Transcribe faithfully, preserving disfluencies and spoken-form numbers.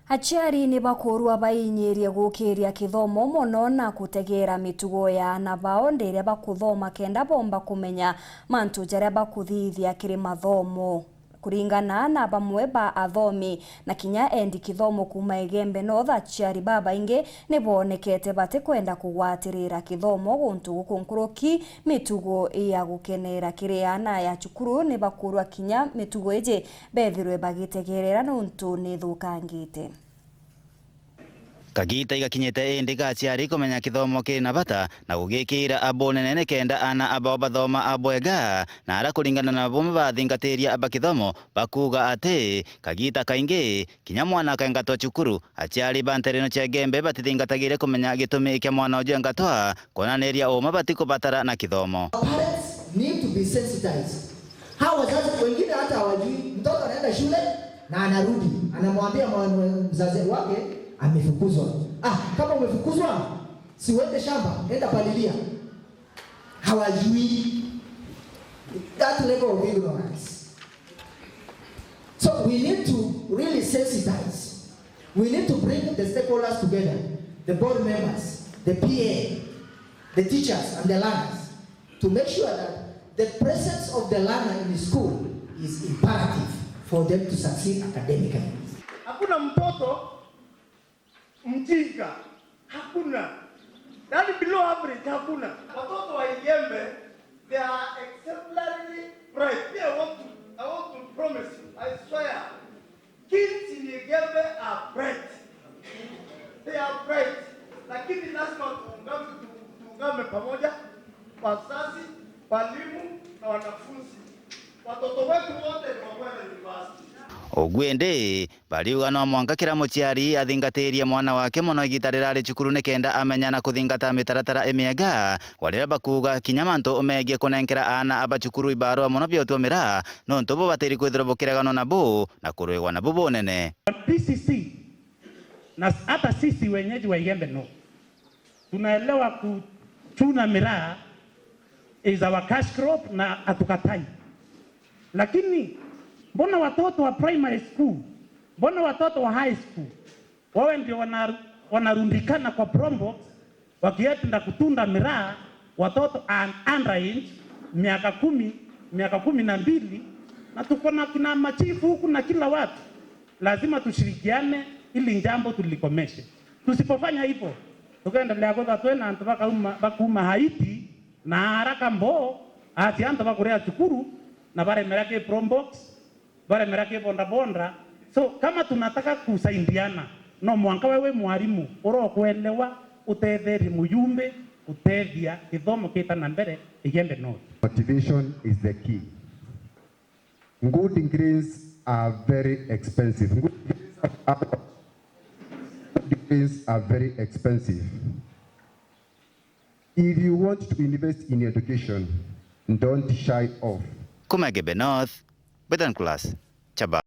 Aciari ni bakurua bainyirie gukiria kithomo mono na kutegeera mitugo ya aana bao ndiria bakuthoma kenda bomba kumenya mantu jaria bakuthithia kiri mathomo. Kuringana na bamwe ba athomi na kinya endi kithomo kuuma Igembe North, aciari babaingi ni boonekete batikwenda kugwatirira kithomo guntu guku nkuruki mitugo ya gukenera kiri aana ya cukuru ni bakurwa kinya mitugo iji bethirwe bagitegerera nontu ni ithukangite. Kagiita igakinyite indi ga aciari kumenya kithomo kiri na bata na gugikira abunene nikenda aana abao bathoma abwega, na ara kuringana na bumwe bathingatiria ba kithomo bakuuga ati kagiita kaingi kinya mwana akaingatwa cukuru, aciari ba nteere ino cia Igembe batithingatagire kumenya gitumi kia mwana uju engatwa, kwonaniria uuma batikubatara na kithomo. Parents need to be sensitized. Hawa wazazi wengine hata hawajui, mtoto anaenda shule na anarudi, anamwambia mwa-, mzazi wake amefukuzwa. "Ah, kama umefukuzwa, si uende shamba, enda palilia." Hawajui. That level of ignorance. So we need to really sensitize. We need to bring the stakeholders together, the board members, the P A, the teachers, and the learners, to make sure that the presence of the learner in school is imperative for them to succeed academically. Hakuna mtoto mjinga, hakuna. Yaani below average, hakuna. Watoto wa Igembe, they are exemplary bright. Me, I want to, I want to promise you, I swear, kids in Igembe are bright. They are bright. Lakini lazima tuungame, tu-, tuungame pamoja, wazazi, walimu na wanafunzi. Watoto wetu wote ni wa kwenda university. Ugu indi, bariuga no mwanka kira muciari athingatirie mwana wake mono igiita riria ari cukuru nikenda amenya na kuthingata mitaratara imiega, gwa riria bakuuga kinya mantu megie kunenkera aana aba cukuru ibaarua mono bia utua miraa, nontu bubatiri kwithirwa bukireganwa nabu na kurwigwa nabu bunene. P C C na s-, hata sisi wenyeji wa Igembe North, tunaelewa kuchuna miraa is our cash crop na hatukatai. Lakini mbona watoto wa primary school, mbona watoto wa high school, wawe ndio wana-, wanarundikana kwa probox wakienda kutunda miraa, watoto un-, underage, miaka kumi, miaka kumi na mbili, na tuko na kina machifu huku na kila watu. Lazima tushirikiane ili jambo tulikomeshe. Tusipofanya hivyo, tukaendelea kwithwa twina antu bakauma, bakuuma Haiti na haraka mboo, ati antu bakuria cukuru na baremera ki probox, baremera ki bodaboda. So, kama tunataka kusaidiana, no mwanka we wi mwarimu urokuelewa utetherie muyumbe gutethia githomo kita na mbere Igembe North. Motivation is the key. Good degrees are very expensive. Good degrees are, good degrees are very expensive. If you want to invest in education, don't shy off. Kuma Igembe North, Betan Class, Chaba.